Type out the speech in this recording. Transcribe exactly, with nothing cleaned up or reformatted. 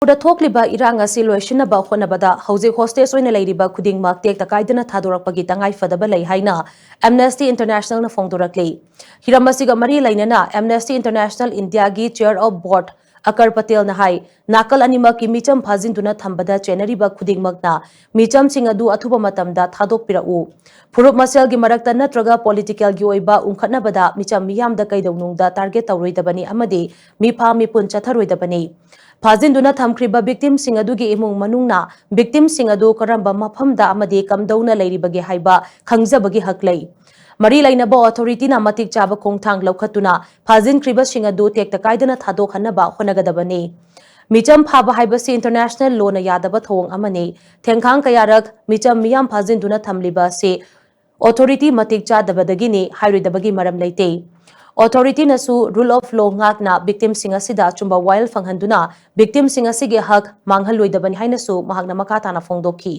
ꯃꯅꯤꯄꯨꯔꯗ ꯊꯣꯛꯂꯤꯕ ꯏꯔꯥꯡ ꯑꯁꯤ ꯂꯣꯏꯁꯤꯟꯅꯕ ꯍꯣꯠꯅꯕꯗ ꯍꯧꯖꯤꯛ hostage ꯑꯣꯏꯅ ꯂꯩꯔꯤꯕ ꯈꯨꯗꯤꯡꯃꯛ ꯇꯦꯛꯇ ꯀꯥꯏꯗꯅ ꯊꯥꯗꯣꯔꯛꯄꯒꯤ ꯇꯉꯥꯏ ꯐꯗꯕ ꯂꯩ ꯍꯥꯏꯅ Amnesty Internationalꯅ ꯐꯣꯡꯗꯣꯔꯛꯂꯤ꯫ ꯍꯤꯔꯝ ꯑꯁꯤꯒ ꯃꯔꯤ ꯂꯩꯅꯅ Amnesty International Indiaꯒꯤ Chair of Board ꯑꯀꯔ ꯄꯇꯦꯜꯅ ꯍꯥꯏ, ꯅꯥꯀꯜ ꯑꯅꯤꯃꯛꯀꯤ ꯃꯤꯆꯝ ꯐꯥꯖꯤꯟꯗꯨꯅ ꯊꯝꯕꯗ ꯆꯦꯟꯅꯔꯤꯕ ꯈꯨꯗꯤꯡꯃꯛꯅ ꯃꯤꯆꯝꯁꯤꯡ ꯑꯗꯨ ꯑꯊꯨꯕ ꯃꯇꯝꯗ ꯊꯥꯗꯣꯛꯄꯤꯔꯛꯎ꯫ ꯐꯨꯔꯨꯞ ꯃꯁꯦꯜꯒꯤ ꯃꯔꯛꯇ ꯅꯠꯇ꯭ꯔꯒ politicalꯒꯤ ꯑꯣꯏꯕ ꯎꯪꯈꯠꯅꯕꯗ ꯃꯤꯆꯝ ꯃꯤꯌꯥꯝꯗ ꯀꯩꯗꯧꯅꯨꯡꯗ target ꯇꯧꯔꯣꯏꯗꯕꯅꯤ ꯑꯃꯗꯤ ꯃꯤꯐꯥ ꯃꯤꯄꯨꯟ ꯆꯠꯊꯔꯣꯏꯗꯕꯅꯤ꯫ ꯐꯥꯖꯤꯟꯗꯨꯅ ꯊꯝꯈ꯭ꯔꯤꯕ victimꯁꯤꯡ ꯑꯗꯨꯒꯤ ꯏꯃꯨꯡ ꯃꯅꯨꯡꯅ victimꯁꯤꯡ ꯑꯗꯨ ꯀꯔꯝꯕ ꯃꯐꯝꯗ ꯑꯃꯗꯤ ꯀꯝꯗꯧꯅ ꯂꯩꯔꯤꯕꯒꯦ ꯍꯥꯏꯕ ꯈꯪꯖꯕꯒꯤ ꯍꯛ ꯂꯩ꯫ ꯃꯔꯤ ꯂꯩꯅꯕ authorityꯅ ꯃꯇꯤꯛ ꯆꯥꯕ ꯈꯣꯡꯊꯥꯡ ꯂꯧꯈꯠꯇꯨꯅ ꯐꯥꯖꯤꯟꯈ꯭ꯔꯤꯕꯁꯤꯡ ꯑꯗꯨ ꯇꯦꯛꯇ ꯀꯥꯏꯗꯅ ꯊꯥꯗꯣꯛꯍꯟꯅꯕ ꯍꯣꯠꯅꯒꯗꯕꯅꯤ꯫ ꯃꯤꯆꯝ ꯐꯥꯕ ꯍꯥꯏꯕꯁꯤ international lawꯅ ꯌꯥꯗꯕ ꯊꯧꯑꯣꯡ ꯑꯃꯅꯤ꯫ ꯊꯦꯡꯈꯥꯡ ꯀꯌꯥꯔꯛ ꯃꯤꯆꯝ ꯃꯤꯌꯥꯝ ꯐꯥꯖꯤꯟꯗꯨꯅ ꯊꯝꯂꯤꯕ ꯑꯁꯤ authority ꯃꯇꯤꯛ ꯆꯥꯗꯕꯗꯒꯤꯅꯤ ꯍꯥꯏꯔꯣꯏꯗꯕꯒꯤ ꯃꯔꯝ ꯂꯩꯇꯦ꯫ Authorityꯅꯁꯨ rule of law ꯉꯥꯛꯅ victimꯁꯤꯡ ꯑꯁꯤꯗ ꯑꯆꯨꯝꯕ ꯋꯥꯌꯦꯜ ꯐꯪꯍꯟꯗꯨꯅ victimꯁꯤꯡ ꯑꯁꯤꯒꯤ ꯍꯛ ꯃꯥꯡꯍꯜꯂꯣꯏꯗꯕꯅꯤ ꯍꯥꯏꯅꯁꯨ ꯃꯍꯥꯛꯅ ꯃꯈꯥ ꯇꯥꯅ ꯐꯣꯡꯗꯣꯛꯈꯤ꯫